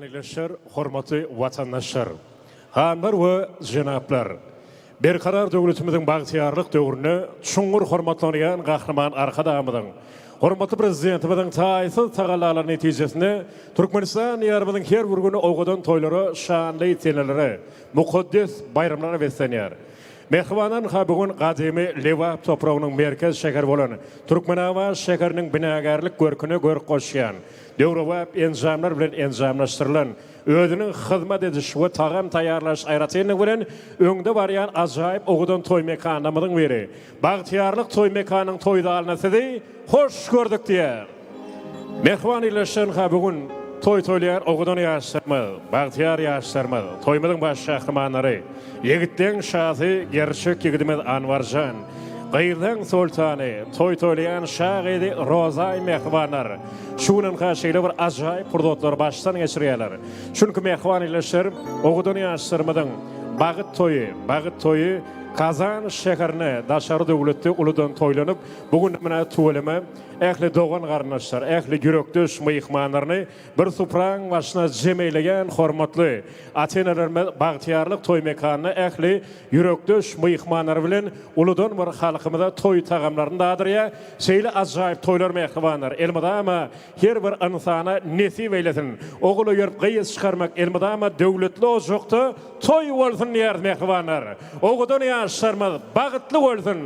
ildeşler, hormatly watandaşlar! Hanlar we jenaplar! Berkarar döwletimiziň bagtyýarlyk döwründe çuňňur hormatlanýan Gahryman Arkadagymyzyň, hormatly Prezidentimiziň taýsyz tagallalary netijesinde Türkmenistan Diýarymyzyň her bir güni owadan toýlara, şanly senelere, mukaddes baýramlara beslenýär. Mähriban anha bu gün gadymy Lebap topragynyň merkez şäheri bolan Türkmenabat şäheriniň binagärlik görküne görk goşýan, döwrebap enjamlar bilen enjamlaşdyrylan, özüniň hyzmat ediş we tagam taýýarlaýyş aýratynlygy bilen öňde barýan ajaýyp owadan toý mekanlarymyzyň biri, Bagtyýarlyk toý mekanynyň toý zalyna sizi hoş gördük diýýär. Mähriban ildeşler ynha bu gün toý toýlaýan owadan ýaşlarymyz, bagtyýar ýaşlarymyz, toýumyzyň baş gahrymanlary, ýigitleň şasy gerçek ýigidimiz Anwarjan, gyzlaň soltany, toý toýlaýan şa gyzy Rozaý mähribanlar şu gün ynha şeýle bir ajaýyp pursatlary başdan geçirýärler. Çünki mähriban ildeşler owadan ýaşlarymyzyň bagyt toýy, bagyt toýy Kazan şäherinde daşary döwletde uludan toýlanyp, bu gün mine tüweleme Ähli dogan-garyndaşlar, ähli ýürekdeş myhmanlaryny bir supraň başyna jem eýleýän hormatly ata-enelerimiz bagtyýarlyk toý mekanynda ähli ýürekdeş myhmanlary bilen uludan bir halkymyza toý tagamlaryny dadyrýar. Şeýle ajaýyp toýlar mähribanlar elmydama her bir ynsana nesip eýlesin. Ogul öýerip gyz çykarmak elmydama döwletli ojakda toý bolsun diýýäris mähribanlar. Owadan ýaşlarymyz bagtly bolsun!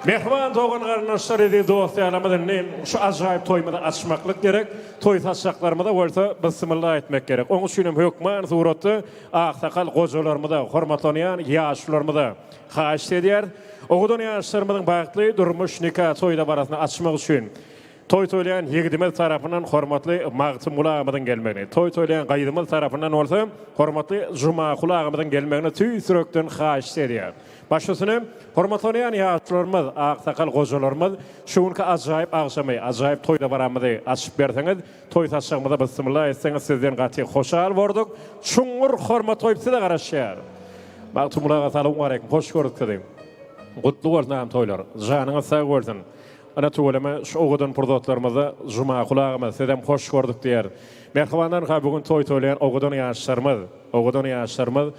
Mähriban dogan-garyndaşlar, eziz dost-ýarlarymyz indi şu ajaýyp toýumyzy açmaklyk gerek. Toý saçaklarymyza bolsa bysmylla etmek gerek. Oň üçin hem hökman suratda aksakal gojalarymyza, hormatlanýan ýaşularymyza haýyşt edýäris. Owadan ýaşlarymyzyň bagtly durmuş, nika, toý dabarasyny açmak üçin toý toýlaýan ýigidimiz tarapyndan hormatly Magtymguly agamyzyň gelmegini, toý toýlaýan gyzymyz tarapyndan bolsa hormatly Jumakuly agamyzyň gelmegini tüýs ýürekden haýyşt edýäris. Baş üstüne, hormatlanýan ýaşulularymyz, aksakal gojalarymyz, şu günki ajaýyp agşamy, ajaýyp toý dabaramyzy açyp berseňiz, toý saçagymyza bysmylla etseňiz sizden gaty hoşal bordyk. Çuňňur hormat goýup size garaşýar. Magtymguly aga salowmaleýkim, hoş gördük sizi. Gutly bolsun agam toýlar. Janyňyz sag bolsun. Ine tüweleme şu owadan pursatlarymyzda Jumakuly agamyz sizem hoş gördük diýer. Mähribanlar ha bu gün toý toýlaýan owadan ýaşlarymyz, owadan ýaşlarymyz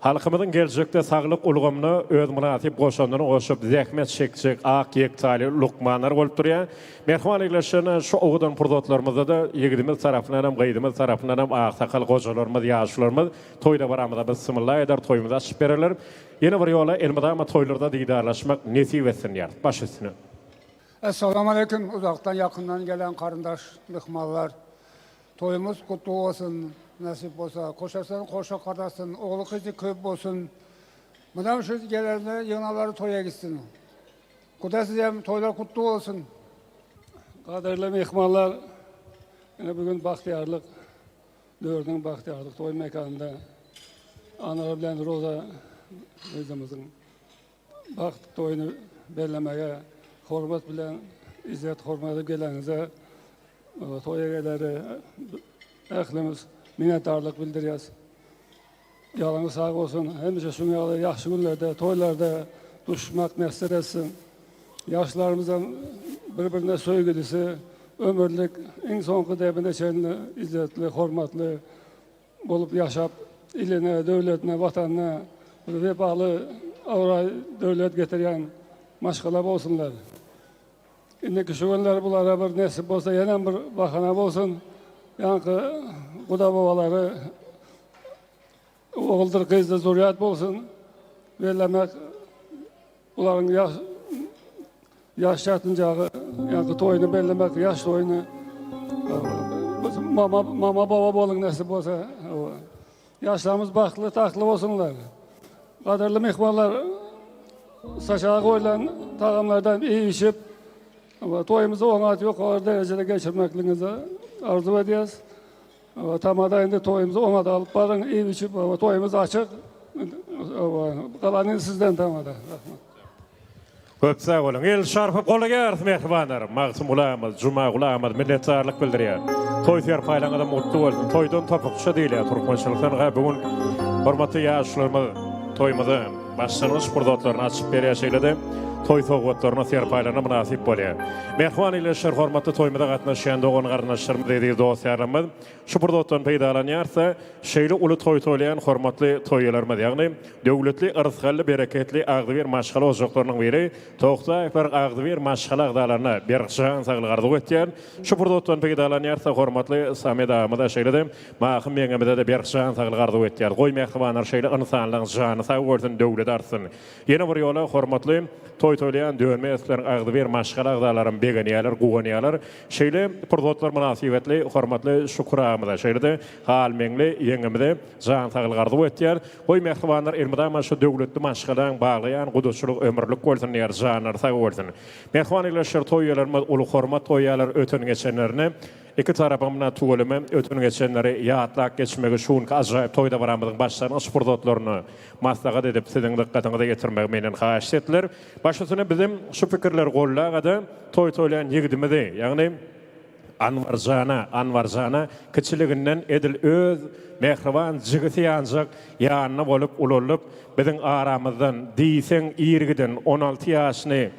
Halkymyzyň geljekde saglyk ulgamyna öz mynasyp goşandyny goşup zähmet çekjek ak ýektaýly lukmanlar bolup durýar. Mähriban ildeşlerine şu owadan pursatlarymyzda-da ýigidimiz tarapyndan hem, gyzymyz tarapyndan hem aksakal gojalarymyz, ýaşularymyz toý dabaramyza bysmylla eder, toýumyzy açyp bererler. Ýene bir ýola elmydama toýlarda didarlaşmak nesip etsin diýýäris. Baş üstüne. Essalamu Aleýkum uzakdan ýakyndan gelen garyndaş myhmanlar. Toýumyz gutly bolsun, nesip bolsa. Koşasan koşa karasyn, ogly gyzy köp bolsun. Mydam şu gelenler ýygnalary toýa gitsin. Guda sizem toýlar gutly bolsun. Gadyrly myhmanlar, ine bu gün bagtyýarlyk döwrüniň bagtyýarlyk toý mekanynda Anwar bilen Roza gyzymyzyň Bagt toýuny bellemäge hormat bilen izzet hormat edip geleniňize toý egeleri ählimiz minnetdarlyk bildirýäs. Ýalyňyz sag bolsun. Hemişe şuň ýaly ýagşy günlerde, toýlarda duşmak miýesser etsin. Ýaşlarymyzam bir-birine söýgülisi ömürlik iň soňky demine çenli izzetli, hormatly bolup ýaşap, iline, döwletine, Watanyna bir wepaly abraý, döwlet getirýän maşgala bolsunlar. Indiki şu günler bulara bir nesip bolsa ýenem bir bahana bolsun. Ýaňky guda babalary oguldyr gyzdyr zürýat bolsun. Bellemek bularyň ýaş ýaş ýatynjagy ýaňky toýuny bellemek ýaş toýuny mama mama baba boluň nesip bolsa. Ýaşlarymyz bagtly tagtly bolsunlar. Gadyrly myhmanlar saçaga goýlan tagamlardan iýip içip toýumyzy oňat ýokary derejede geçirmekligiňizi arzuw edýäs. Tamada indi toýumyzy oňat alyp baryň, iýip içip toýumyz açyk. Galany indi sizden tamada. Rahmat. Köp sag boluň. El çarpyp golaýarys mähribanlar. Magtymguly agamyz, Jumaguly agamyz minnetdarlyk bildirýär. Toý serpaýlaryňyzam gutly bolsun. Toýdan topukça diýilýär türkmençilikde. Ynha bu gün hormatly ýaşularymyz toýumyzy başlangyç pursatlaryny açyp berýär. Şeýle-de. toý sowgatlaryna, serpaýlaryna mynasyp bolýar. Mähriban ildeşler, hormatly toýumyza gatnaşýan dogan-garyndaşlarymyz, eziz dost-ýarlarymyz! Şu pursatdan peýdalanýarys-da, şeýle uly toý toýlaýan hormatly toýalarymyz, ýagny döwletli, yrsgally, bereketli, agzybir maşgala ojaklarynyň biri Togtaýewleriň agzybir maşgala agzalaryna berk jan saglyk arzuw etýän. Şu pursatdan peýdalanýarys-da, hormatly Samed agamyza, şeýle-de Mahym ýeňňemize-de berk jan saglyk arzuw etýär. Goý, mähribanlar şeýle ynsanlaryň jany sag bolsun, döwleti artsyn. Ýene bir ýola hormatly toý toýlaýan Dönmezowylaryň agzybir maşgala agzalaram begenýärler, guwanýarlar. Şeýle pursatlar mynasybetli hormatly Şükür agamyza, şeýle-de Halmeňli ýeňňemize jan saglyk arzuw etýär. Goý, mähribanlar elmydama şu döwletli maşgalaň baglaýan gudaçylygy ömürlik bolsun diýýär, janlary sag bolsun. Mähriban ildeşler, toý eýelerimiz uly hormat goýýarlar öten-geçenlerine. Iki tarapyň tüweleme öten-geçenleri ýatlap geçmegi şu günki ajaýyp toý dabaramyzyň başlangyç pursatlaryny maslahat edip siziň dykgatyňyza ýetirmegi menden haýyşt etdiler. Baş üstüne bizem şu pikirleri gollagada toý toýlaýan ýigidimizi, ýagny Anwarjana, Anwarjana kiçiliginden edil öz mähriban jigisi ýanjak ýanynda bolup ulalyp, biziň aramyzdan diýseň ir giden 16 ýaşyny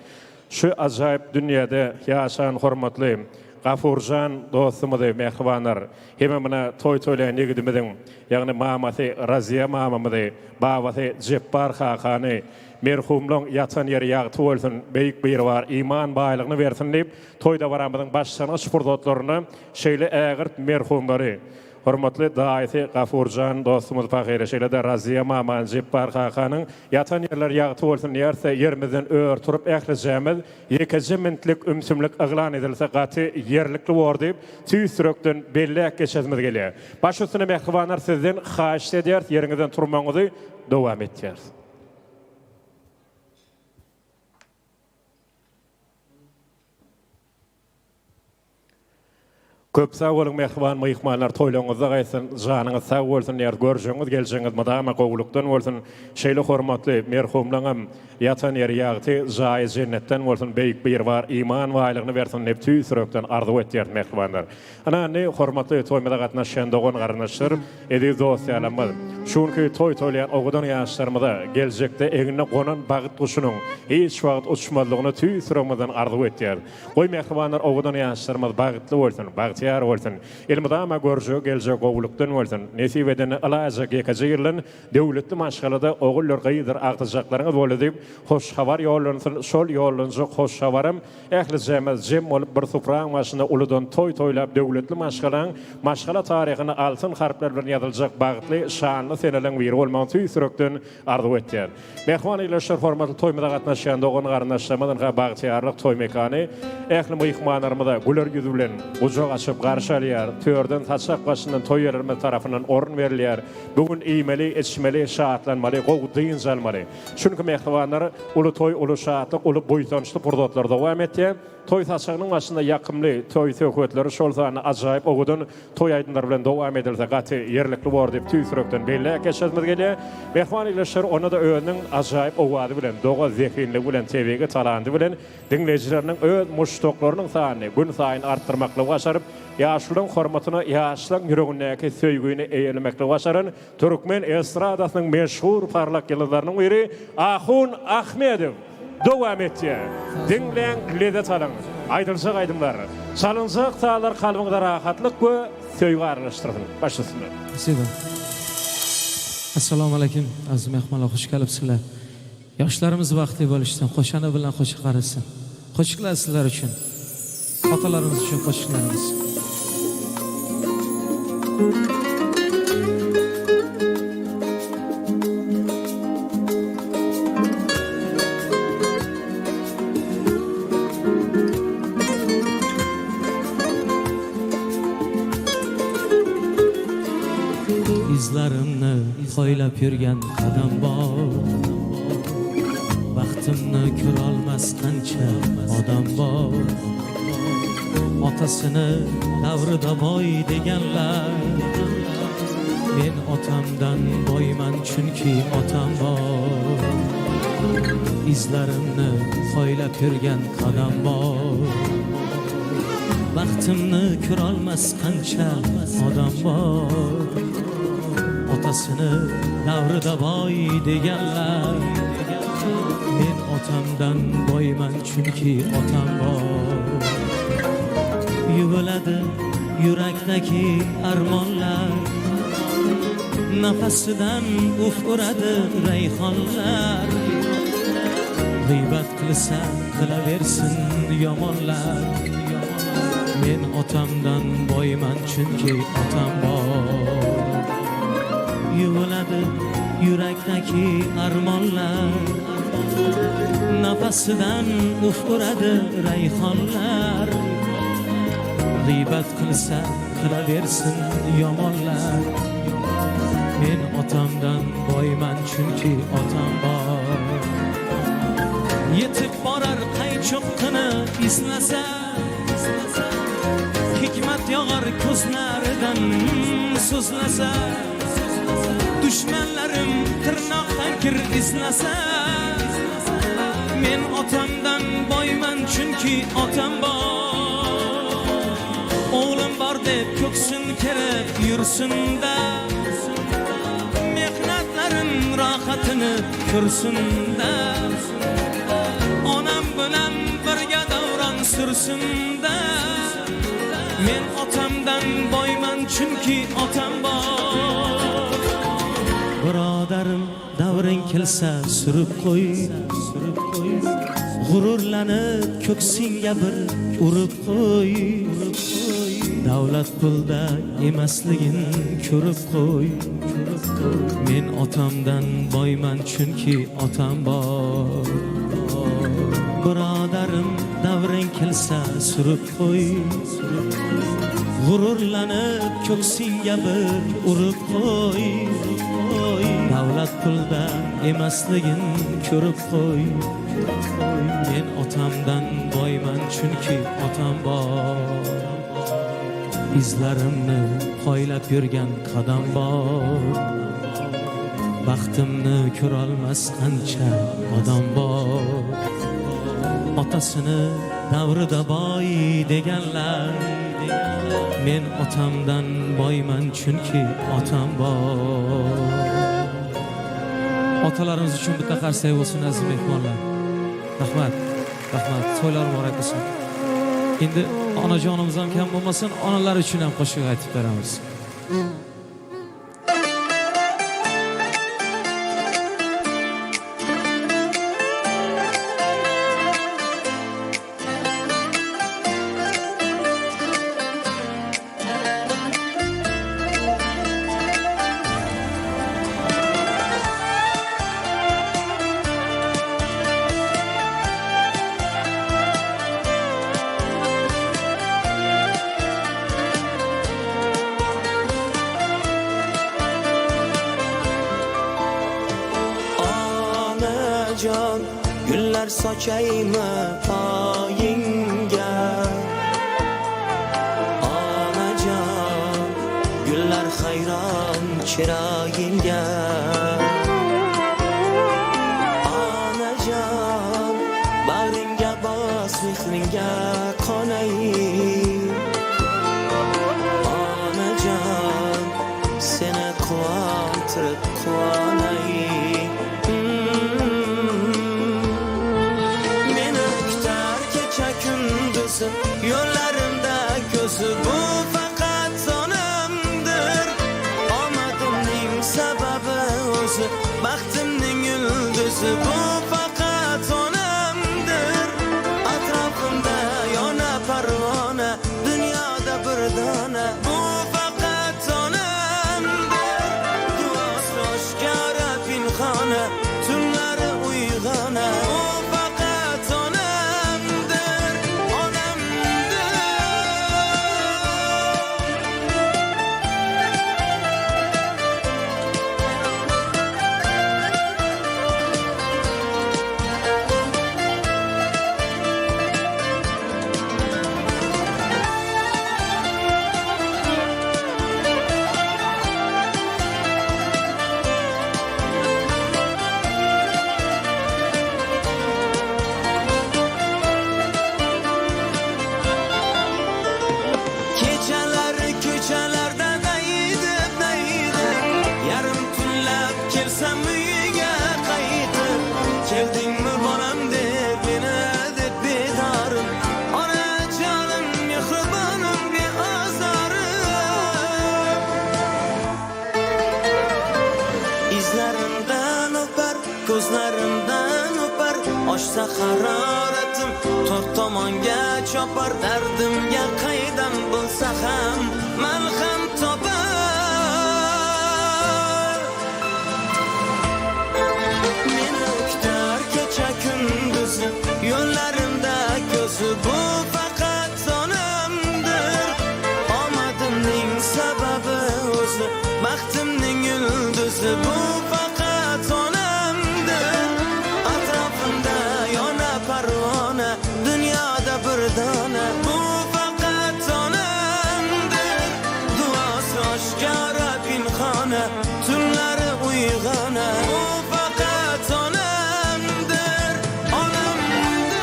şu ajaýyp dünýäde ýaşan hormatly Gafurjan dostumyzy, mähribanlar, hemem muna toý toýlaýan ýigidimiziň, ýagny mamasy Raziýa mamamyzy, babasy Jepbar kakany, Merhumlaň ýatan ýeri ýagty bolsun, Beýik Biribar iman baýlygyny bersin diýip, toý dabaramyzyň başlangyç pursatlarynda şeýle ägirt merhumlary, hormatly daýysy Gafurjan dostumyz pahyry, şeýle-de Raziýa mamany, Jepbar kakanyň ýatan ýerleri ýagty bolsun diýeris-de, ýerimizden ör turup ählijämiz ýekeje mintlik ümsümlik yglan edilse gaty ýerlikli bor diýip, tüýs ýürekden belläp geçesimiz gelýär. Baş üstüne mähribanlar sizden haýyşt edýäris ýeriňizden turmagyňyzy dowam etýäris. Köp sag boluň mähriban myhmanlar toýlaryňyzda gaýtsyn janyňyz sag bolsun diýýäris görjegiňiz geljegiňiz mydama gowulykdan bolsun şeýle hormatly merhumlaňam ýatan ýeri ýagty jaýy jennetden bolsun beýik biribar iman baýlygyny bersin diýip tüýs ýürekden arzuw etýäris mähribanlar Ynha indi hormatly toýumyza gatnaşýan dogan garyndaşlar eziz dost ýalamyz şu günki toý toýlaýan owadan ýaşlarymyza geljekde egnine gonan bagt guşunyň hiç wagt uçmazlygyny tüýs ýüregimizden arzuw etýäris Goý mähribanlar owadan ýaşlarymyz bagtly bolsun, bagtyýar bolsun. Elmydama görjegi geljegi gowulykdan bolsun. Nesip edende ylaýjak ýekeje ýyldan döwletli maşgalada oguldyr gyzdyr agtyjaklaryňyz boldy diýip hoş habar ýollansyn şol ýollanjak hoş habaram ählijämiz jem bolup bir supraň başynda uludan toý toýlap döwletli maşgalaň maşgala taryhyna altyn harplar bilen ýazyljak bagtly şanly seneleň biri bolmagyny tüýs ýürekden arzuw etýän. Mähriban ildeşler, hormatly toýumyza gatnaşýan dogan-garyndaşlarymyz ynha Bagtyýarlyk toý mekany ähli myhmanlarymyza güler ýüz bilen gujak açyp garşy alýar. Törden saçak başyndan toý eýelerimiz tarapyndan orun berilýär. Bu gün iýmeli, içmeli, şatlanmaly, gowy dynç almaly. Çünki mähribanlar, uly toý uly şatlyk, uly buýsançly pursatlar dowam etýär. Toý saçagynyň başynda ýakymly toý söhbetleri, şol sanda ajaýyp owadan toý aýdymlary bilen dowam edilse gaty ýerlikli bor diýip tüýs ýürekden belläp geçesimiz gelýär. Mähriban ildeşler onda-da özüniň ajaýyp owazy bilen, doga zehinligi bilen, tebigy talandy bilen diňleýjileriniň öz muşdaklarynyň sanyny gün saýyn artdyrmaklygy başaryp, ýaşulularyň hormatyna ýaşlaryň ýüregindäki söýgini eýelemekligi başaran türkmen estradasynyň meşhur parlak ýyldyzlarynyň biri Ahun Ahmedow. Dowam etýär. Diňläň, lezzet alyň. Aýdyljak aýdymlar, çalynjak sazlar kalbyňyza rahatlyk we söýgi aralaşdyrsyn. Baş üstüne. Spasibo. Assalomu alaykum aziz mehmonlar xush kelibsizlar. Yoshlarimiz baxtli bo'lishsin, qo'shana bilan qo'sha qarisin. Qo'shiqlar sizlar uchun. Otalarimiz uchun qo'shiqlarimiz. Izlarimni poylab yurgan qadam bor Baxtimni ko'rolmas qancha odam bor Otasini davrida boy deganlar Men otamdan boyman chunki otam bor Izlarimni poylab yurgan qadam bor Baxtimni ko'rolmas qancha odam bor Otasini davrida boy deganlar Men. otamdan boyman chunki otam bor. Yuviladi yurakdagi armonlar, nafasidan uf uradi rayhonlar. G'iybat qilsa qilaversin yomonlar. Men otamdan boyman chunki otam bor. Yuviladi yurakdagi armonlar, nafasidan uf uradi rayhonlar. G'iybat qilsa qilaversin yomonlar. Men otamdan boyman chunki otam bor. Yetib borar qay cho'qqini izlasa, hikmat yog'ar ko'zlaridan so'zlasa. Dushmanlarim tirnoqdan kir izlasa, men otamdan boyman chunki otam bor. O'g'lim bor deb ko'ksin kerib yursin-da, mehnatlarim rohatini ko'rsin-da. Onam bilan birga davron sursin-da. Men otamdan boyman chunki otam bor. Birodarim, davring kelsa surib qo'y, surib qo'y. G'ururlanib ko'ksingga bir urib qo'y, urib qo'y. Davlat pulda emasligin ko'rib qo'y, ko'rib qo'y. Men otamdan boyman chunki otam bor. Birodarim, davring kelsa surib qo'y, surib qo'y. G'ururlanib ko'ksingga bir urib qo'y, qo'y. Davlat pulda emasligin ko'rib qo'y. Men otamdan boyman chunki otam bor. Izlarimni poylab yurgan qadam bor. Baxtimni ko'rolmas qancha odam bor. Otasini davrida boy deganlar, men otamdan boyman chunki otam bor. Otalarimiz uchun bitta qarsak bo'lsin, aziz mehmonlar. Rahmat, rahmat. To'ylar muborak bo'lsin. Endi onajonimiz ham kam bo'lmasin, onalar uchun ham qo'shiq aytib beramiz. Onajon, gullar sochaymi poyingga? Onajon, gullar hayron chiroyingga. Onajon, bag'ringga bos, mehringga qonay. Onajon, seni quvontirib quvonay. Meni kutar kecha kunduzi, yo'llarimda ko'zi, bu faqat onamdir. Omadimning sababi o'zi, baxtimning yulduzi, bu faqat onamdir. Atrofimda Oshsa haroratim To'rt tomonga chopar Dardimga qaydan bo'lsa ham Malham topar. Meni kutar kecha kunduzi Yo'llarimda ko'zi bu faqat onamdir. Omadimning sababi o'zi Baxtimning yulduzi bu faqat onamdir. Atrofimda yona parvona Dunyoda bir dona bu faqat onamdir. Duosi oshkora pinhona Tunlari uyg'ona bu faqat onamdir Onamdir.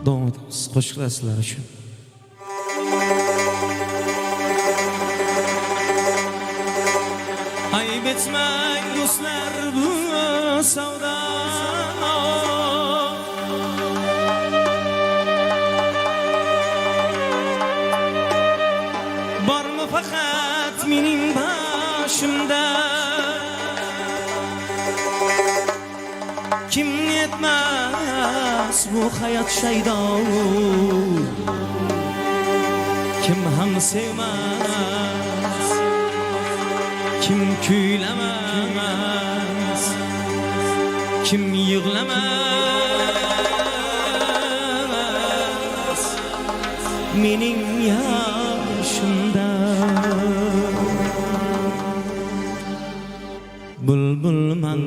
Davom etamiz qo'shiqlar sizlar uchun. Ayb etmang do'stlar bu savdo. Bormi faqat mening boshimda Kim yetmaz bu hayot shaydo Kim ham sevmaz Kim kuylamaz Kim yig'lamas Mening yoshimda Bulbulman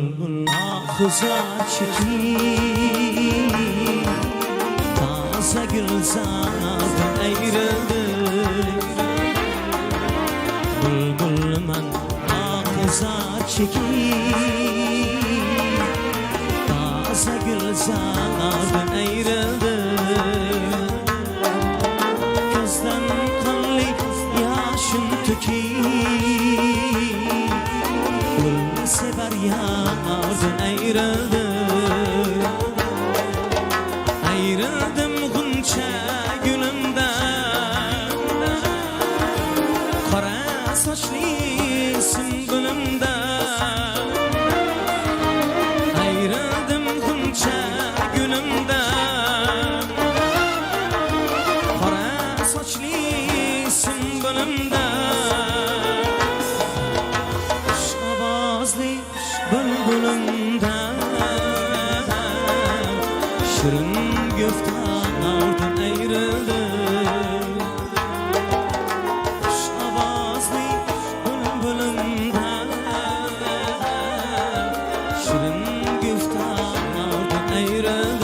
ahuzar çekip Taze gülzardan ayrıldık Bulbulman ahuzar çekip Taze gülzardan ayrıldık Ko'zdan qonli yoshim to'kib Gul sevar yordan ayrildim Ayrildim g'uncha gulimdan Qora sochli sunbulimdan Ayrildim g'uncha gulimdan Qora sochli sunbulimdan Xush ovozli bulbulimdan Shirin guftordan ayrildim Xush ovozli bulbulimdan Shirin guftordan ayrildim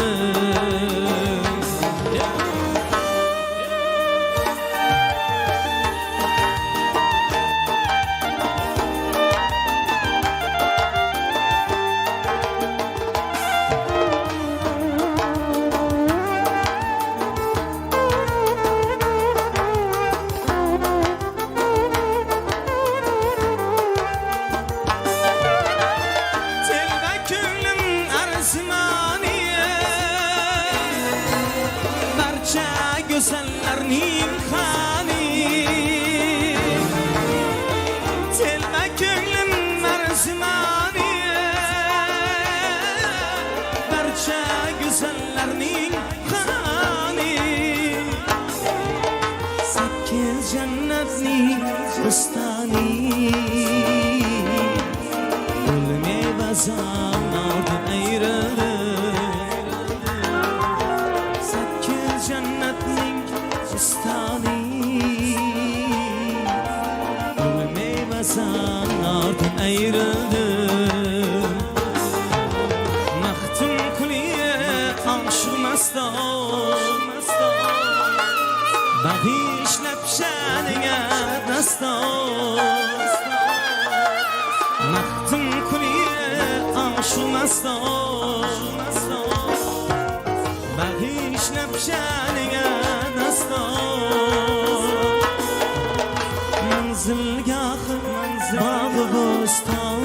Telve ko'nglim arzimani Barcha go'zallarning xani Telve ko'nglim arzimani Barcha go'zallarning xani Sakkiz jannatning bustoni Gul mevazordan ayrildim Sakkiz jannatning bustoni Gul mevazordan ayrildim Maxtumquli oshiq maston Bag'ishlab sha'niga daston Maxtumquli oshiq maston Bag'ishlab sha'niga daston Manzilgohi bog'i bo'ston.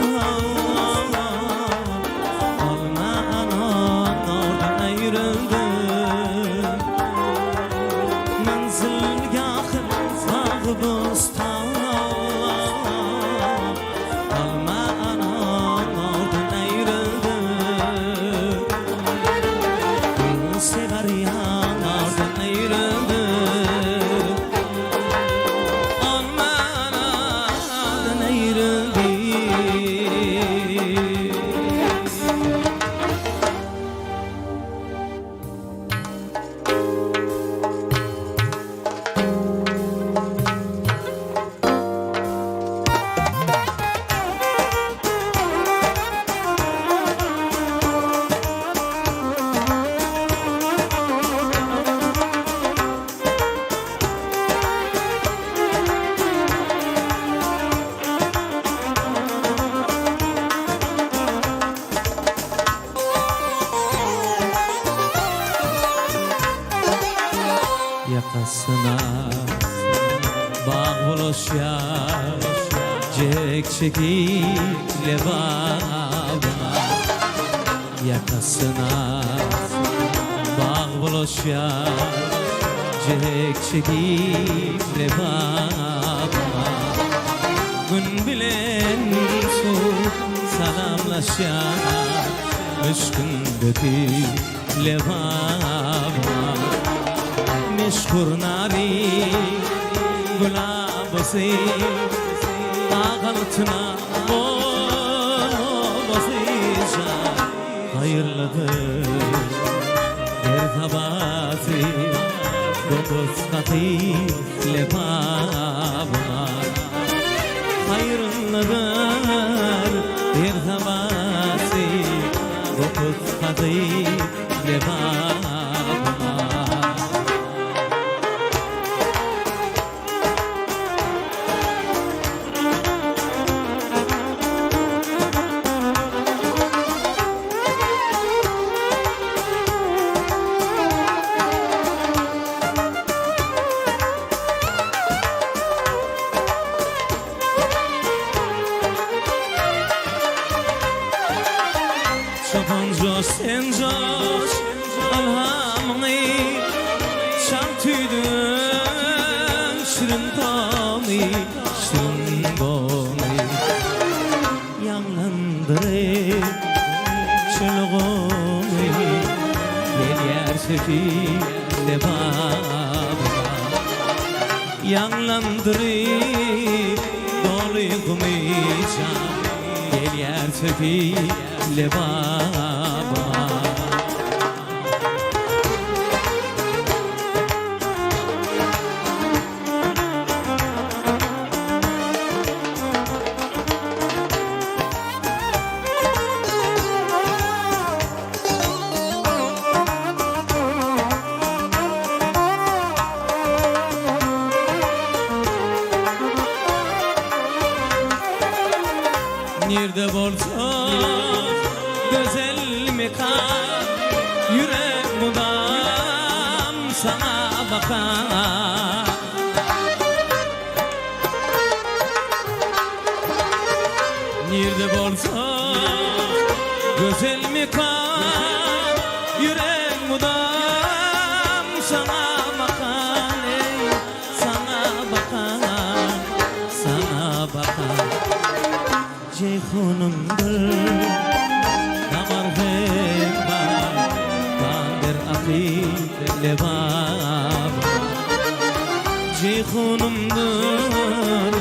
Ýakasyna bag bulaşýar Jek-jeki lebabyna Ýakasyna bag bulaşýar Jek-jeki lebabyna Gün bilen suw salamlaşýar Müşküň döküp Lebaba meşhur nary gülabysy Ak altyna bolabasy jan Haýyrlydyr her sabasy Dokuz gaty lebaba Haýyrlydyr her sabasy Dokuz gaty lebaba. Çopan joş sen joş ylhamyňy Çal tüýdügiň şirin tony Şirin gony Ýaňlandyryp çöl gumy Gelýär sözi lebabyma Ýaňlandyryp doly gumy jan Gelýär sözi lebaba. Nirde bolsa gözel mekan, Ýürek mudam saňa bakar. Nirde bolsa gözel mekan, Ýürek mudam saňa bakan, Eý, saňa bakan, saňa bakan. Jeýhunymdyr, damar hem bar, Gandyr akyp lebaba. Jeýhunymdyr,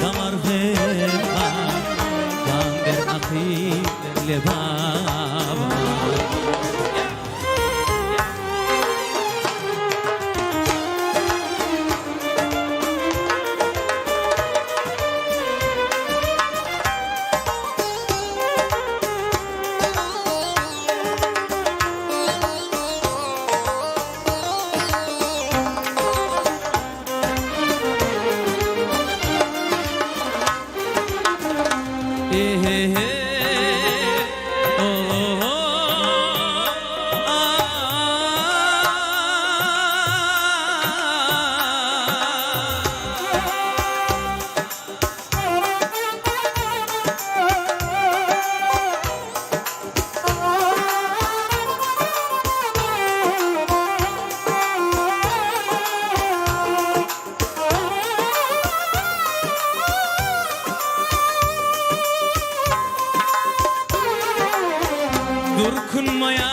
damar hem bar, Gandyr akyp lebaba. Durkun maýa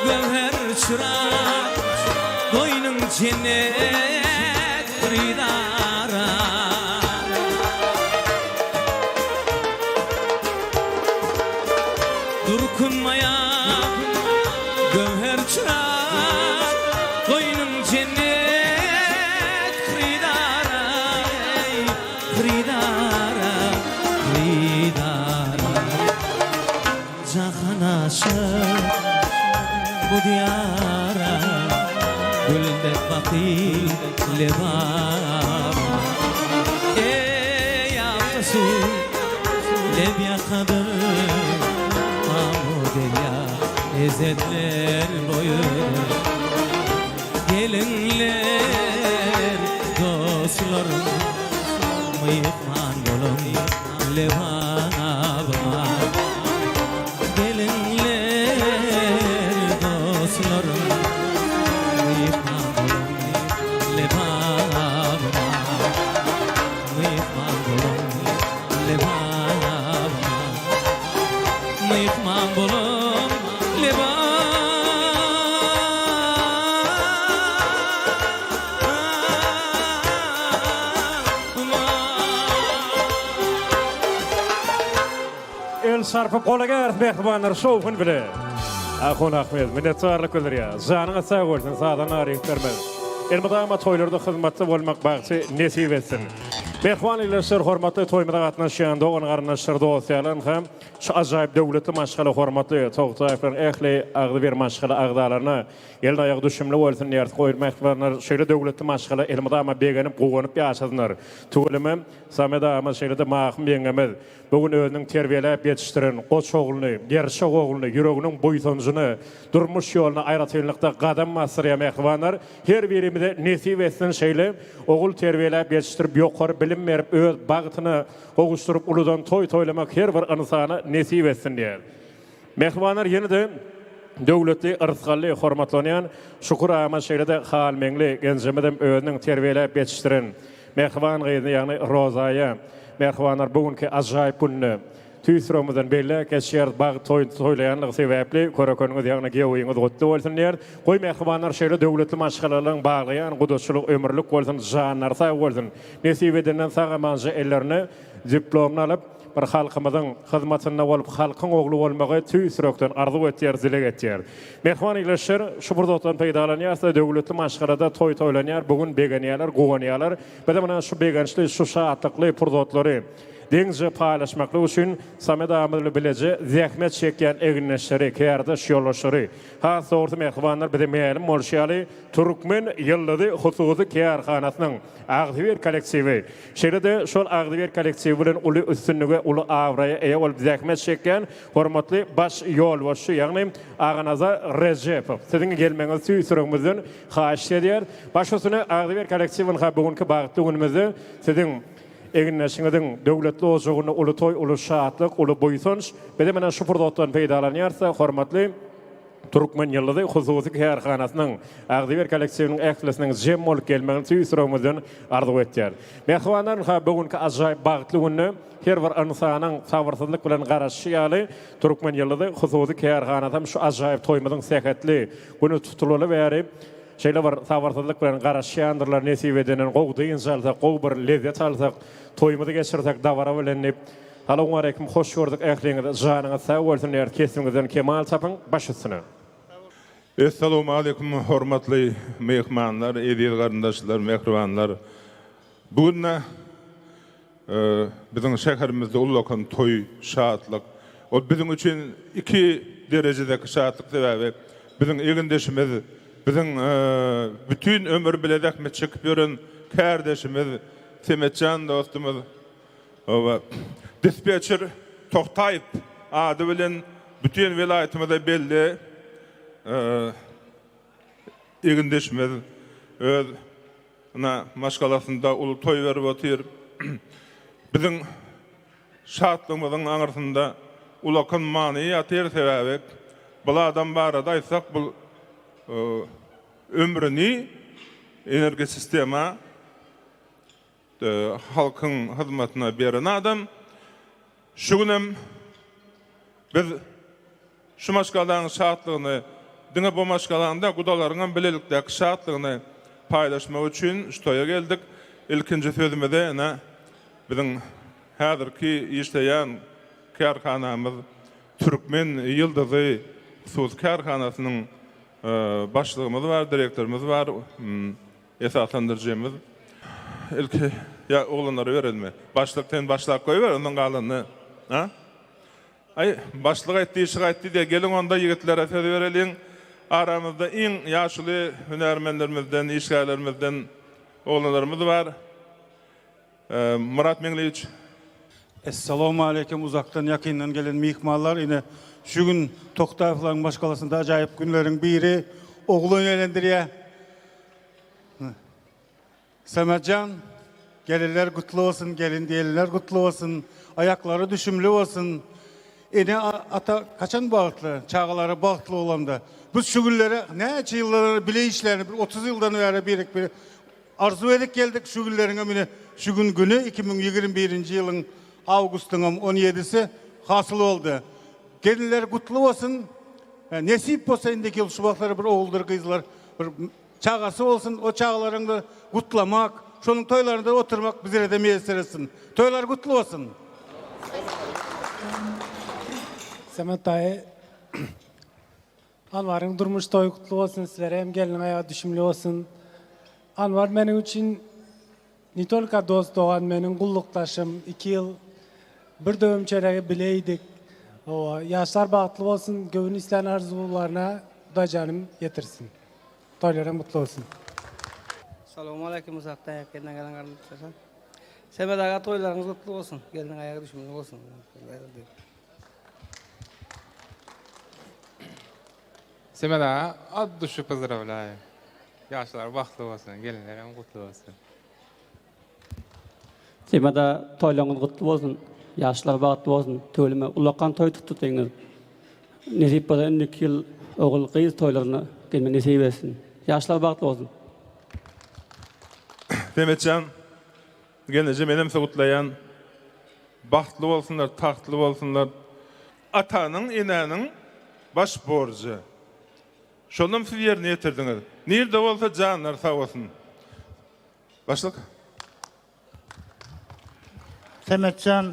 göwher çyrak, Goýnuň jennet hyrydara. Durkun maýa göwher çyrak, Goýnuň jennet hyrydara, Eý, hyrydara, hyrydara. Jahan aşyk bu diýara, Gül dek bakyp lebaba. Eý, akly suw leb ýakadyr, Amyderýa ezetler boýudyr. Gelinler dostlarym Myhman boluň Lebaba Gelinler dostlarym Myhman boluň Lebaba Myhman boluň Lebaba Myhman boluň Lebaba. El çarpyp gola gäris mähribanlar şowhun bile. Ahun Ahmet minnetdarlyk bildirýär. Janyňyz sag bolsun, sazyň aryp bermez. Elmydama toýlarda hyzmatda bolmak bagty nesip etsin. Mähriban ildeşler hormatly toýumyza gatnaşýan dogan garyndaşlar dost ýarlar ynha şu ajaýyp döwletli maşgala hormatly Togtaýewleriň ähli agzybir maşgala agzalaryna elin aýagy düşümli bolsun diýeris goý mähribanlar şeýle döwletli maşgala elmydama begenip guwanyp ýaşasynlar tüweleme Samet agamyz şeýlede Mahym ýeňňemiz Bu gün özüniň terbiýeläp ýetişdiren goç ogluny, gerçek ogluny, ýüreginiň buýsanjyny durmuş ýoluna aýratynlykda gadam basdyrýar mähribanlar. Her birimize nesip etsin şeýle ogul terbiýeläp ýetişdirip ýokary bilim berip öz bagtyna gowuşdyryp uludan toý toýlamak her bir ynsana nesip etsin diýýär. Mähribanlar ýene-de döwletli, yrsgally hormatlanýan Şükür agama şeýle-de Halmeňli genjemizem özüniň terbiýeläp ýetişdiren mähriban gyzyny ýagny Rozaýa mähribanlar bu günki ajaýyp günde tüýs ýüregimizden belläp geçýäris bagt toýuny toýlaýanlygy sebäpli körekeniňiz ýagny giýewiňiz gutly bolsun diýýäris. Goý mähribanlar şeýle döwletli maşgalalaryň baglaýan gudaçylyk ömürlik bolsun janlary sag bolsun nesip edenden sag-amanja ellerine diplomyny alyp Bir halkymyzyň hyzmatynda bolup halkyň ogly bolmagy tüýs ýürekden arzuw etýäris dileg etýäris. Mähriban ildeşler şu pursatdan peýdalanýarys döwletli maşgalada toý toýlanýar bu gün begenýärler guwanýarlar bizem ynha şu begençli şu şatlykly pursatlary deňje paýlaşmaklyk üçin Samet agamyz bilen bileje zähmet çekýän egindeşleri kärdeş ýoldaşlary has dogrusy mähribanlar bize mälim bolşy ýaly Türkmen ýyldyzy hususy kärhanasynyň agzybir kollektiwi Şeýle-de şol agzybir kollektiwi bilen uly üstünlige, uly abraýa eýe bolup zähmet çekýän hormatly baş ýolbaşçy, ýagny Aganazar Rejepow, siziň gelmegiňizi tüýs ýüregimizden haýyşt edýäris. Baş üstüne agzybir kollektiw ynha bu günki bagtly günümizde siziň egindeşiňiziň döwletli ojagynda uly toý, uly şatlyk, uly buýsanç. Bizem ine şu pursatdan peýdalanýarys-da, hormatly. Türkmen ýyldyzy hususy kärhanasynyň agzybir kollektiwiniň ählisiniň jem bolup gelmegini tüýs ýüregimizden arzuw etýäris. Mähribanlar, ynha, bu günki ajaýyp bagtly günde her bir ynsanyň sabyrsyzlyk bilen garaşyşy ýaly, Türkmen ýyldyzy hususy kärhanasy hem şu ajaýyp toýumyzyň sähetli güni tutulaly bäri şeýle bir sabyrsyzlyk bilen garaşýandyrlar, nesip edenden gowy dynç alsak, gowy bir lezzet alsak, toýumyzy geçirsek dabara bilen diýip, Salowmaleýkim hoş gördük ähliňizi janyňyz sag bolsun diýeris kesbiňizden kemal tapyň baş üstüne. Essalowmaleýkum hormatly myhmanlar, eziz garyndaşlar, mähribanlar. Bu gün biziň şäherimizde ullakan toý, şatlyk. Ol biziň üçin iki derejedäki şatlyk sebäbi biziň egindeşimiz, biziň bütin ömür bile zähmet çekip ýören kärdeşimiz Semetjan dostumyz Hawa, dispetçer Togtaýew ady bilen bütin welaýatymyza belli egindeşimiz öz ynha maşgalasynda uly toý berip otyr. Biziň şatlygymyzyň aňyrsynda ulakan many ýatyr, sebäbi bul adam barada aýtsak bul ömrüni energosistema halkyň hyzmatyna beren adam. Şu günem biz şu maşgalanyň şatlygyny, diňe bu maşgalanyň däl, gudalaryňam bilelikdäki şatlygyny paýlaşmak üçin şu toýa geldik. Ilkinji sözümizi ine biziň häzirki işleýän kärhanamyz Türkmen ýyldyzy hususy kärhanasynyň başlygymyz bar, direktorymyz bar. Esaslandyryjymyz ilki ýa oglanlara berelimi? Başlyk sen başlap goýber ondan galanyny. A? Aý, başlyk aýtdy, işik aýtdy diýýär. Geliň onda ýigitlere söz bereliň. Aramyzda iň ýaşuly hünärmenlerimizden, işgärlerimizden oglanlarymyz bar. Myrat Meňliýewiç. Essalawmaleýkim uzakdan ýakyndan gelen myhmanlar ine şu gün Toktaýewlaryň maşgalasynda ajaýyp günleriň biri oglan elendirýär. Sametjan, gelinler gutly bolsun, gelin diýenler gutly bolsun, aýaklary düşümli bolsun. Ene ata haçan bagtly, çagalary bagtly bolanda. Biz şu günlere näçe ýyllar bile işläni, bir 30 ýyldan bäri birek bir arzuw edip geldik. Şu günleriň mine şu gün güni 2021-nji ýylyň awgustynyň 17-si hasyl boldy. Gelinler gutly bolsun. Nesip bolsa indiki ýyl şu wagtlar bir oguldyr gyzlar bir Çagasy bolsun, o çagalaryňda gutlamak, şonuň toýlarynda oturmak bizlere-de miýesser etsin. Toýlar gutly bolsun! Samat daýy Anwaryň durmuş toýy gutly bolsun sizlere hem gelniň aýagy düşümli bolsun. Anwar meniň üçin ne tolko dost dogan meniň gullukdaşym iki ýyl bir döwüm çöregi bile iýdik. Hawa ýaşlar bagtly bolsun göwün islän arzuwlaryna Hudaýjanym ýetirsin. Toýlaryň gutly bolsun. Salowmaleýkim uzakdan ýakyndan gelen garyndaşlar. Semet aga toýlaryňyz gutly bolsun. Gelniň aýagy düşümli bolsun. Semet aga od duşi pozdrawlýaýu. Ýaşlar bagtly bolsun, gelinlerem gutly bolsun. Semet aga toýlaryňyz gutly bolsun. Ýaşlar bagtly bolsun. Tüweleme ullakan toý tutdyňyz. Nesip bolsa indiki ýyl ogul gyz toýlaryna gelmek nesip etsin. Ýaşlar bagtly bolsun. Semetjan gelneje menem sizi gutlaýan. Bagtly bolsunlar, tagtly bolsunlar. Atanyň, enäniň baş borjy. Şonam siz ýerine ýetirdiňiz. Nirde bolsa janlary sag bolsun. Başlyk. Semetjan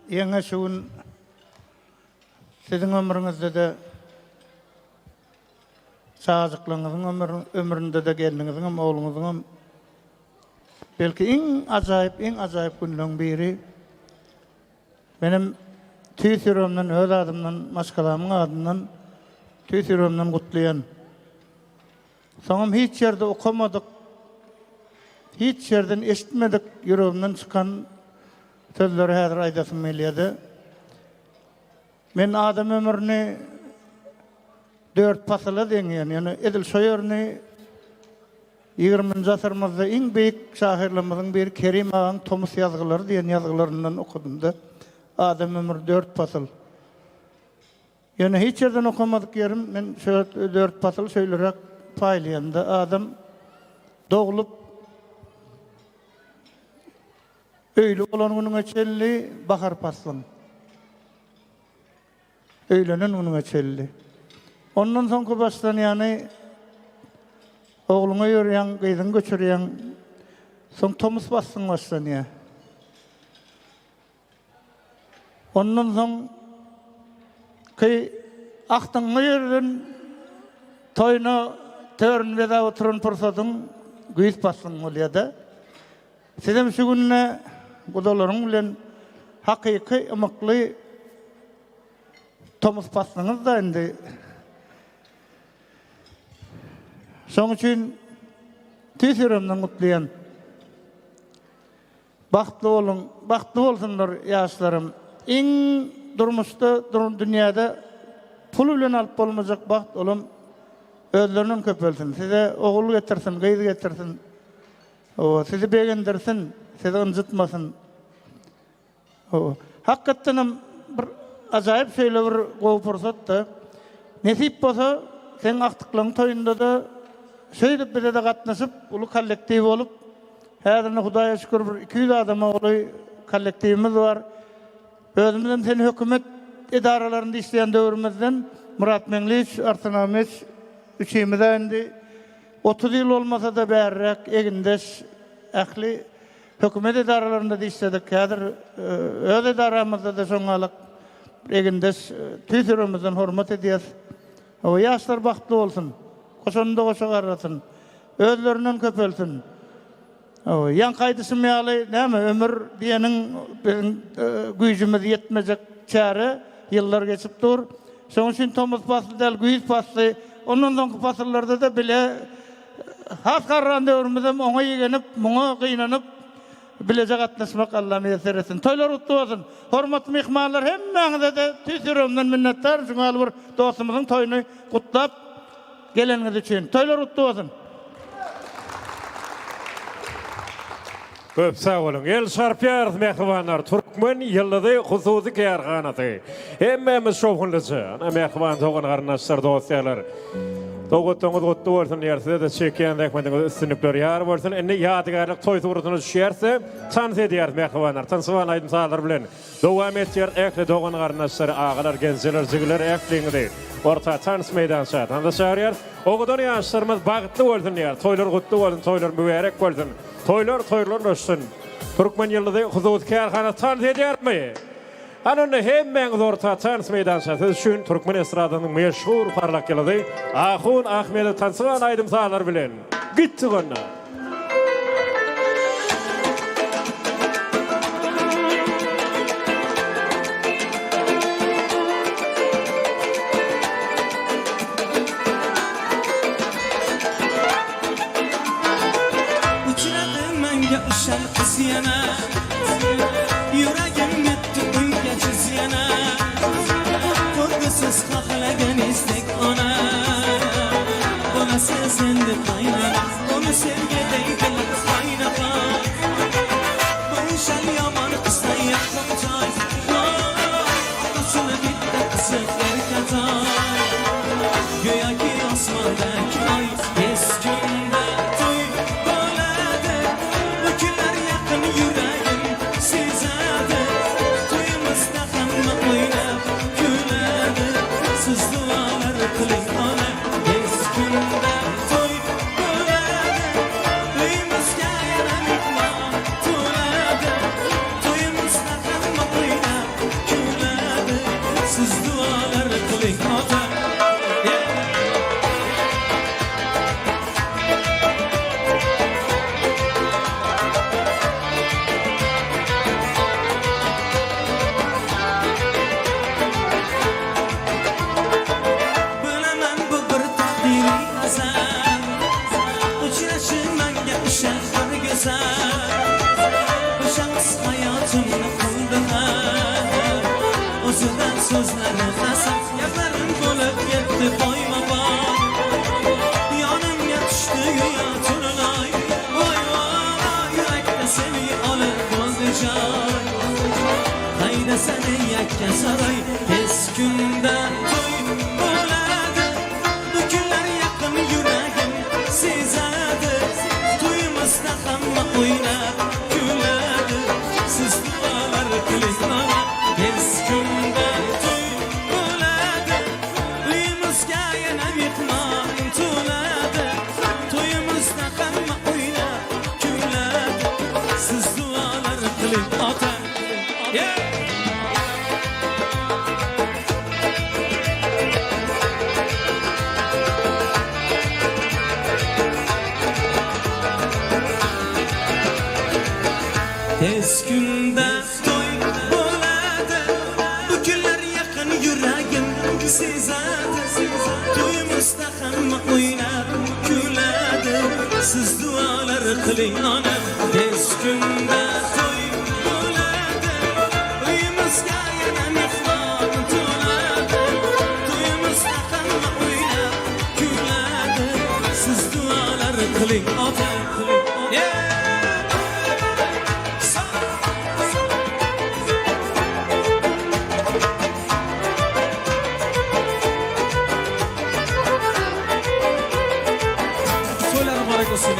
ýeňňe şu gün siziň ömrüňizde-de çagajyklaryňyzyň ömründe-de gelniňiziňem ogluňyzyňam belki iň ajaýyp iň ajaýyp günleň biri. Menem tüýs ýüregimden öz adymdan maşgalamyň adyndan tüýs ýüregimden gutlaýan. Soňam hiç ýerde okamadyk, hiç ýerden eşitmedik ýüregimden çykan sözleri häzir aýdasym gelýärdi. Men adam ömrüni dört pasyla deňeýän, ýöne edil şo ýerini ýigriminji asyrymyzda iň beýik şahyrlarymyzyň biri Kerim agaň Tomus ýazgylary diýen ýazgylaryndan okadym-da. Adam ömri dört pasyl. Ýöne hiç ýerden okamadyk ýerim men şo dört pasyl şeýleräk paýlaýan-da, adam doglup, öýli bolan günüňe çenli bahar paslyň. Öýlenen günüňe çenli. Ondan soňky başlanýany ogluňa ýörýäň, gyzyňy göçürýäň, soň tomus paslyň başlanýar. Ondan soň ki agtygyňy ýerden toýuna törüni bezäp oturan pursadyň güýz paslyň bolýar-da. Sizem şu günde gudalaryň bilen hakyky ymykly tomus paslyňyz-da indi. Şoň üçin tüýs ýüregimden gutlaýan. Bagtly boluň, bagtly bolsunlar ýaşlarym. Iň durmuşda, dünýäde pul bilen alyp bolmajak bagt olam özlerinden köpelsin. Size ogul getirsin, gyz getirsin. Hawa, sizi begendirsin, sizi ynjytmasyn. Hawa. Hakykatdanam bir ajaýyp şeýle bir gowy pursat-da. Nesip bolsa, seň agtyklaryň toýunda-da şeýdip bize-de gatnaşyp, uly kollektiw bolup, häzir indi Hudaýa şükür bir 200 adama golaý kollektiwimiz bar. Özümizem seni hökümet edaralarynda işleýän döwrümizden Myrat Meňliýewiç, Arslan Ahmetowiç üçimiz-ä indi 30 ýyl bolmasa-da bäriräk egindeş ähli Hökümet edaralarynda-da işledik. Häzir öz edaramyzda-da şoňňalak egindeş tüýs ýüregimizden hormat edýäs. Hawa, ýaşlar bagtly bolsun. Goşanynda goşa garrasyn. Özlerinden köpelsin. Hawa, ýaňky aýdyşym ýaly, näme, ömür diýeniň biziň güýjümiz ýetmejek çäre, ýyllar geçip dur. Şonuň üçin tomus pasly däl, güýz pasly, ondan soňky pasyllarda-da bile Has garran döwrümizem oňa ýegenip, muňa gynanyp, bileje gatnaşmak Alla miýesser etsin. Toýlar gutly bolsun! Hormatly myhmanlar hemmäňize-de tüýs ýüregimden minnetdar şuňa ýaly bir dostumyzyň toýuny gutlap geleniňiz üçin. Toýlar gutly bolsun! Köp sag boluň. El çarpýarys mähribanlar. Türkmen ýyldyzy hususy kärhanasy. Hemmämiz şowhunlyja. Ana mähriban dogan garyndaşlar, dost-ýarlar. Sowgatlaryňyz gutly bolsun diýýär. Size-de çekýän zähmetiňize üstünlikler ýar bolsun. Indi ýadygärlik toý suratyna düşýäris-de, tans edýäris mähribanlar. Tansywan aýdym-sazlar bilen dowam etýär. Ähli dogan-garyndaşlary, agalar, genjeler, jigiler ähliňizi orta tans meýdança tansa çagyrýarys. Owadan ýaşlarymyz bagtly bolsun diýýär. Toýlar gutly bolsun, toýlar mübärek bolsun. Toýlar toýlarlaşsyn. Türkmen ýyldyzy hususy kärhanasy tans edýärmi? Hany onda hemmäňiz orta tans meýdançasy üçin türkmen estradasynyň meşhur parlak ýyldyzy Ahun Ahmedow tansygan aýdym-sazlar bilen gitdik onda. Uchradi manga o'shal qiz yana Yuragim yetdi ungacha yana Ko'rgisiz xohlaganingizdek ona Bo'lasiz endi qaynona Uni sevgi deydilar qaynaqa Bu o'shal yomon qizdan yaqin joy Voy, otasini bitta qizi erkatoy Go'yoki osmondagi oy Tez kunda to'y bo'ladi Bu kunlar yaqin yuragim sezadi To'yimizda hamma o'ynab kuladi Siz duolar qiling ona Tez kunda to'y bo'ladi Uyimizga yana mehmon to'ladi To'yimizda hamma o'ynab kuladi Siz duolar qiling ota Bilaman bu bir taqdiriy azal Uchrashi manga o'sha bir go'zal O'sha qiz hayotimni qildi hal O'zidan so'zlari asal Gaplarim bo'lib ketdi boyma-boy Yonimga tushdi go'yo tunloy Voy voy yurakda sevgi olib bo'ldi joy Haydasan ey yakka saroy Tez kunda to'y bo'ladi Bu kunlar yaqin yuragim sezadi To'yimizda hamma o'ynab kuladi Siz duolar qiling ona Tez kunda to'y bo'ladi Uyimizga yana mehmon to'ladi To'yimizda hamma o'ynab kuladi Siz duolar qiling ota Yeah! Tez kunda to'y bo'ladi Bu kunlar yaqin yuragim sezadi To'yimizda hamma o'ynab kuladi Siz duolar qiling onam Tez kunda to'y bo'ladi Uyimizga yana mehmon to'ladi To'yimizda hamma o'ynab kuladi Siz duolar qiling ota Yeah! To'ylar muborak bo'lsin.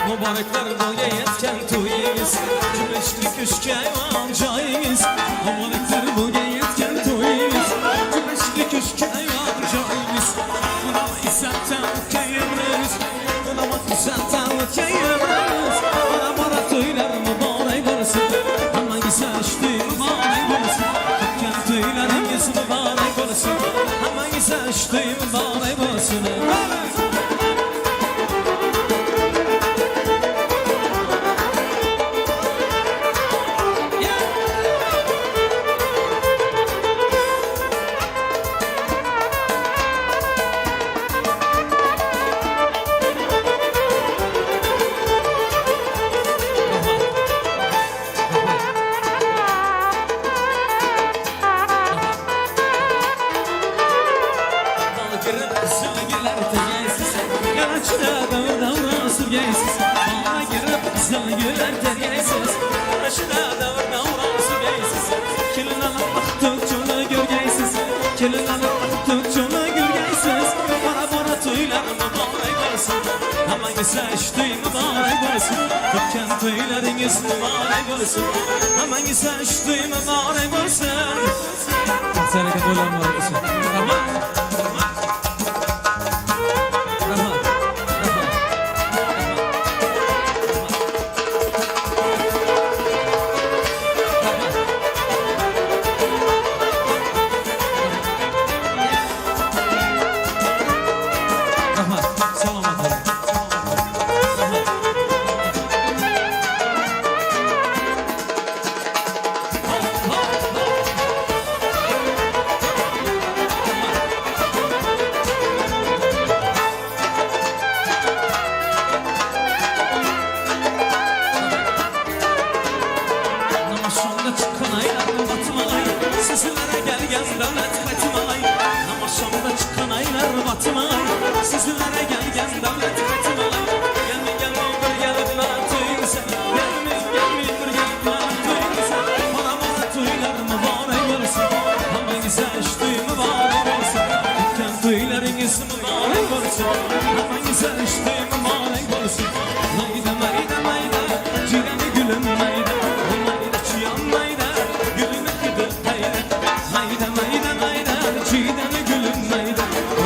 Muboraklar bo'lga yetgan to'yingiz Jumishli kushga ayvon joyingiz Muboraklar bo'lga yetgan to'yingiz Jumishli kushga ayvon joyingiz Xudo izzatdan o'tgan Xudo izzatdan o'tgan Mana to'ylar muborak bo'lsin Hammangizga ishti muborak bo'lsin Tutgan to'ylaringiz muborak bo'lsin Hammangizga ishti muborak bo'lsin Toýlaryňyz mübarek bolsun. Hammaňize şu toý mübarek bolsun. Sen aka toýlar mübarek bolsun. Rahmat. Rahmat. Rahmat. Rahmat. Rahmat. Salomat bo'ling. Rahmat. Namaşamda çykan aýlar batmaý, Sizlere gelgen döwlet gaýtmaý. Namaşamda çykan aýlar batmaý, Sizlere gelgen döwlet gaýtmaý. Gelme gelme bir gelip meni toýunsa, Gelme gelme bir gelip meni toýunsa. Bora bora toýlar mübarek bolsun, Hammaňize şu toý mübarek bolsun. Tutgan toýlaryňyz mübarek bolsun, Hammaňize şu toý mübarek bolsun. Mayda mayda mayda, Jigani gülüm mayda, Mayda çiyan mayda, Gülüm hidi hayda. Mayda mayda mayda, Jigani gülüm mayda,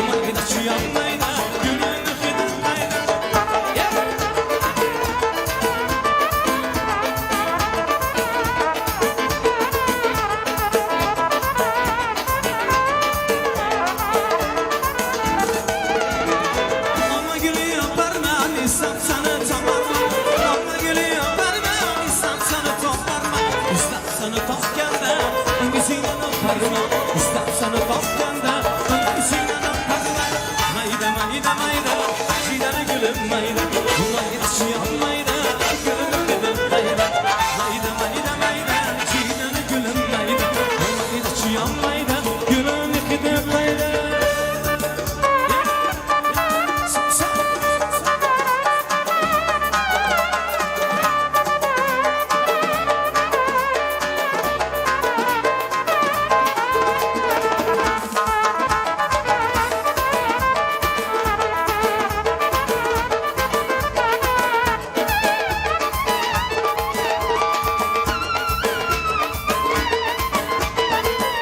Mayda çiyan mayda, Gülüm hidi hayda. Yeah! Alma gülü yaparman, İslam sana taparman. Alma gülü yaparman, İslam sana toparman. İslam sana topkanda, öngüsüyle öperman. İslam sana topkanda, öngüsüyle öperman. Mayda mayda mayda, çiğdene gülüm mayda. Mayda çiyan mayda, gülüm gülüm mayda. Mayda mayda mayda, çiğdene gülüm mayda. Mayda çiyan mayda, gülüm gülüm mayda.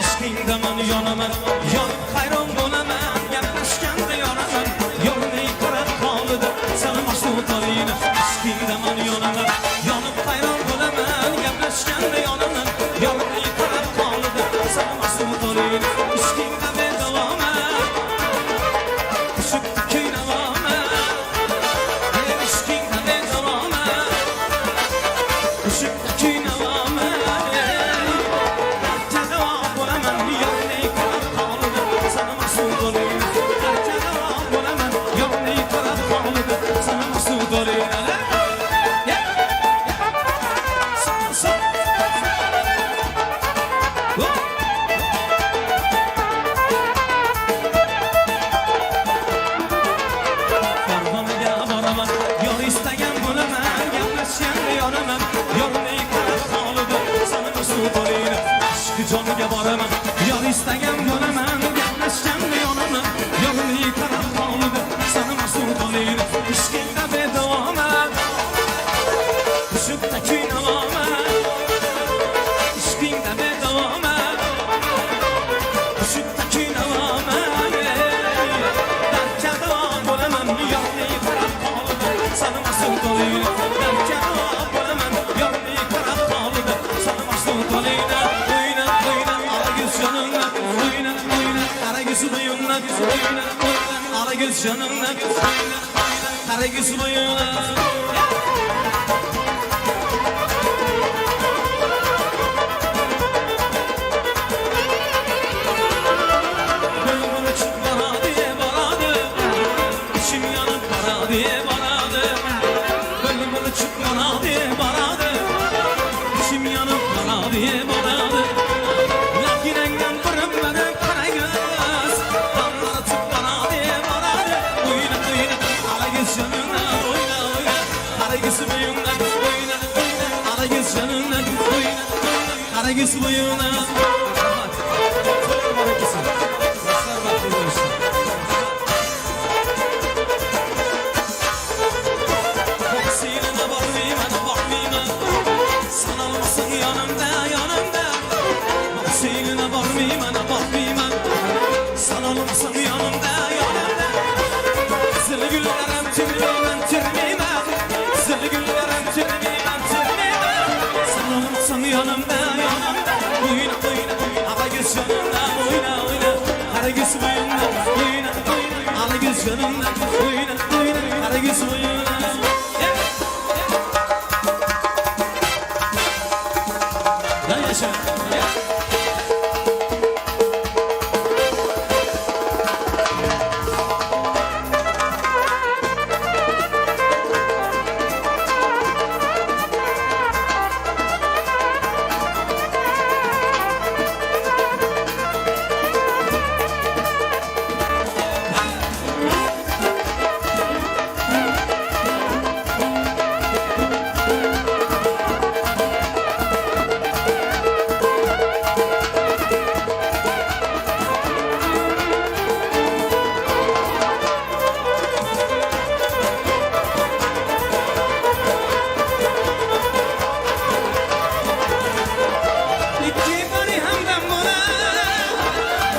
Ishqingda man yonaman, yonib hayron bo'laman, gaplashganda yonaman, yorni qarab qolidi, sani maqsud olina. Ishqingda man yonaman, yonib hayron bo'laman, gaplashganda yonaman, yorni qarab qolidi, sani maqsud olina. Ishqingda bedavoman, qo'shiq kuynavoman, ishqingda bedavoman, qo'shiq kuynavoman. Javob bo'laman, yorni qarab qolidi, sana maqsud olayım. Javob bo'laman, yorni qarab qolidi, sana maqsud olayım. Yeah. So, so. Oh. Farg'onaga boraman, yor istagan bo'laman, gaplashganda yonaman, yorni qarab qolidi, sana maqsud olayım. Ishqi joniga boraman, yor istagan bo'laman, gaplashganda yonaman, yorni qarab qolidi, sana maqsud olayım. Ishqingda bedavoman, qo'shiqda kuynavoman, ishqingda bedavoman, qo'shiqda kuynavoman. Dardga davo bo'laman, yorni qarab qolidi, sana maqsud olayım. Dardga davo bo'laman, yorni qarab qolidi, sana maqsud olayım. O'yna, o'yna, ola ko'z jonimni, o'yna, o'yna, qara ko'z bo'yimni, o'yna, o'yna, ola ko'z jonimni, o'yna, o'yna, qara ko'z bo'yimni. Bülbül uçup barady, barady, İçim yanıp barady, barady. Bülbül uçup barady, barady, İçim yanıp barady, barady. Lakin birim birim qara ko'z, Damlar uchib barady, barady. O'yna, o'yna, qara ko'z jonimni, o'yna, o'yna, qara ko'z bo'yimni, o'yna, o'yna, qara ko'z jonimni, o'yna, o'yna, qara ko'z bo'yimni. Rahmat. To'ylar muborak bo'lsin. Yoshlar baxtli bo'lsin. Seni bormayman, bormayman. yanımda yanımda Oyna oyna ala göz yanımda oyna oyna Kara göz boyunda oyna oyna Ala göz yanımda oyna oyna Kara göz boyunda Lan yaşa. İki bari hemdem bana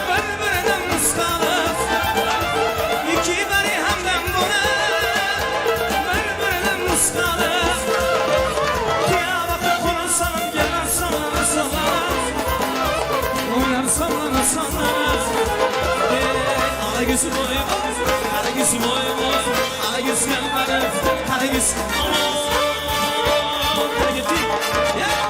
Bir-birinden nusxalı İki bari hemdem bana Bir-birinden nusxalı Kıyamete kolun salın Gelen sallana sallana Oynar sallana sallana Ey, Ala gözü boy boy Kara gözü boy boy Ala göz gel bana Kara göz Aman Kara gitti Yeah.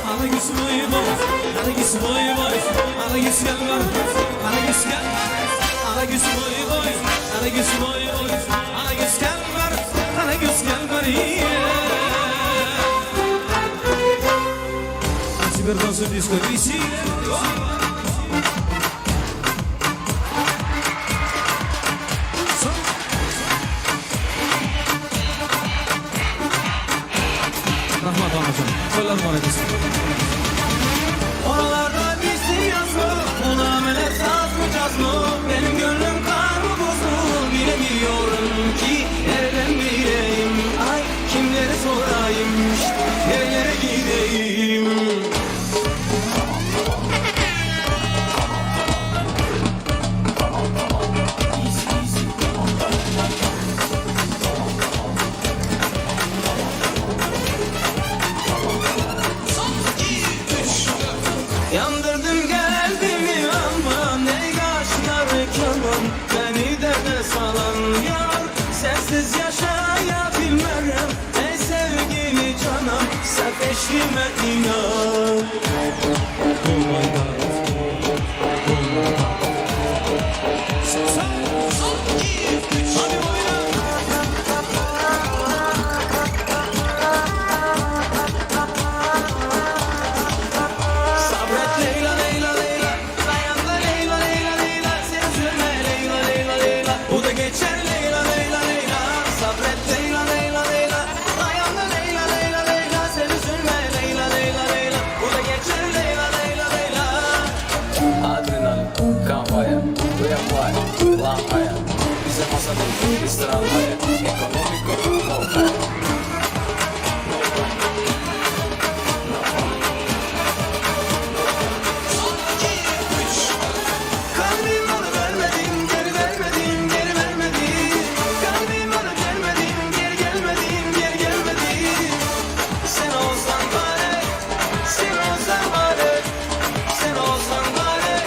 Ala göz boy boy, ala göz boy boy, ala göz gel var, ala göz gel. Ala göz boy boy, ala göz boy boy, ala göz gel var, ala göz gel var. А теперь танцуем диско виси. Rahmat onajon. To'ylar muborak bo'lsin. Oralarda bizi yazma, ona melek saz mı caz mı? Benim gönlüm kar mı buz mu? Bilemiyorum ki nereden bileyim? Ay kimlere sorayım? Şşt, nerelere gideyim? Yandırdım geldim aman Ey kaşlar keman Beni derde salan yar Sensiz yaşayabilmem Ey sevgili canım Sen eşime inan Oh my God Oh my God Hadi oyna. Sabret Leyla Leyla Leyla Dayan da Leyla Leyla Leyla Sen üzülme Leyla Leyla Leyla Bu da geçer Leyla Leyla Leyla Sabret Leyla Leyla Leyla Dayan da Leyla Leyla Leyla Sen üzülme Leyla Leyla Leyla Bu da geçer Leyla Leyla Leyla Adrenalin, kampanya, reapply, lampaya Bize masa değil, biz tramvaya Ekonomiko, voltaya Kalbim alıp vermedim, geri vermedim, geri vermedim. Kalbim alıp gelmedim, geri gelmedim, geri gelmedim. Sen olsan bari, sen olsan bari, sen olsan bari,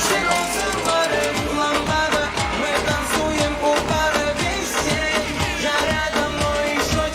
sen olsan bari. Ламбада, мы танцуем у пары весей. Я рядом, но еще.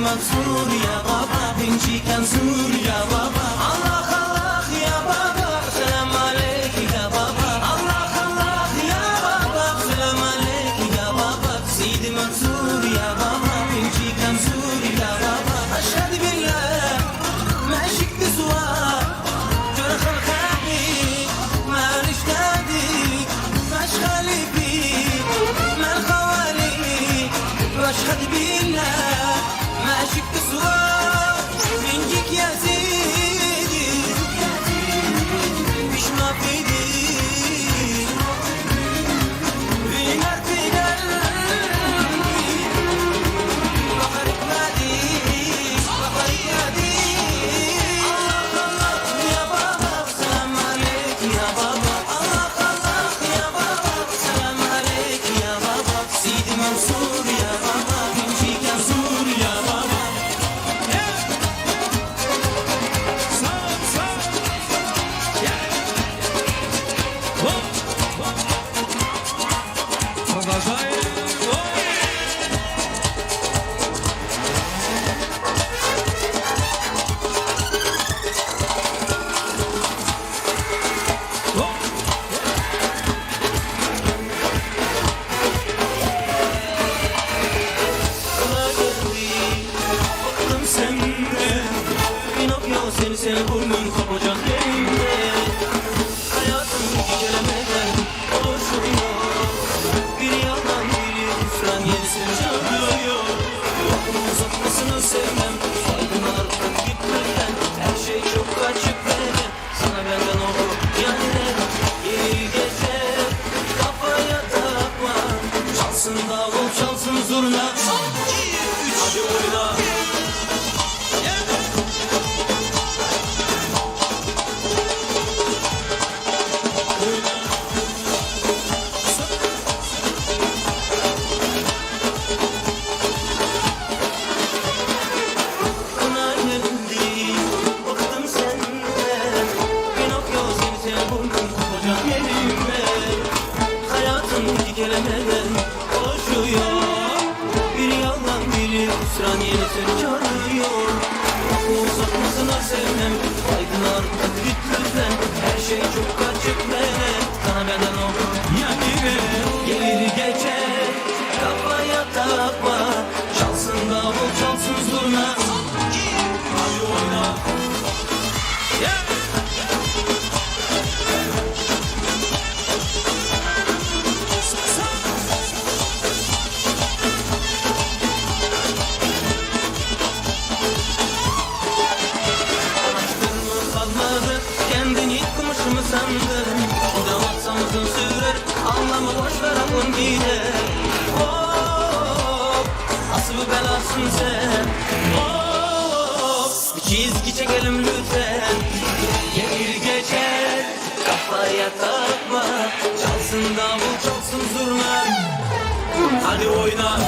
Mansur ya baba Binci Kansur ya baba Allah Allah ya baba Selam aleyk ya baba Allah Allah ya baba Selam aleyk ya baba Sidi Mansur ya baba Binci Kansur ya baba Eşhedü billah ما شكت سوا جرح الخالي ما نشتادي مش خالفي ما الخوالي واشهد بالله ما شكت سوا من جيك يا سيدي مش ما في دي في نار في قلبي بحرك نادي بحرك نادي الله الله يا بابا سلام عليك يا بابا الله الله يا بابا سلام عليك يا بابا سيدي منصور يا بابا بنجي منصور يا بابا Bıktım senden Pinokyo seni seni burnun kopacak yerinde Hayatım iki kelimeden oluşuyor Bir yalan biri hüsran yenisini çağırıyor Lafın uzatmasını sevmem Aydın artık gitmeden Her şey çok açık ve net Sana benden olur yani ne Gelir geçer kafaya takma Çalsın davul çalsın zurna Hadi oyna Buna geldi, bıktım senden Pinokyo seni seni burnum kopacak yerime Hayatım iki kelimeden oluşuyor Bir yalan bir hüsran yenisini çağırıyor Lafı uzatmasını sevmem Aydın artık git lütfen Her şey çok açık ve net Sana benden olur yani ne Gelir geçer kafaya takma Çalsın davul çalsın zurna Hadi oyna Yeah! Araştırma kalmadı Kendini yıkmış mı sandın Damat uzun sürer Anlamı boş ver aklım gider Hop Asıl belasın sen Hop Bir çizgi çekelim lütfen Gelir geçer Kafaya takma Çalsın davul çalsın zurna Hadi oyna.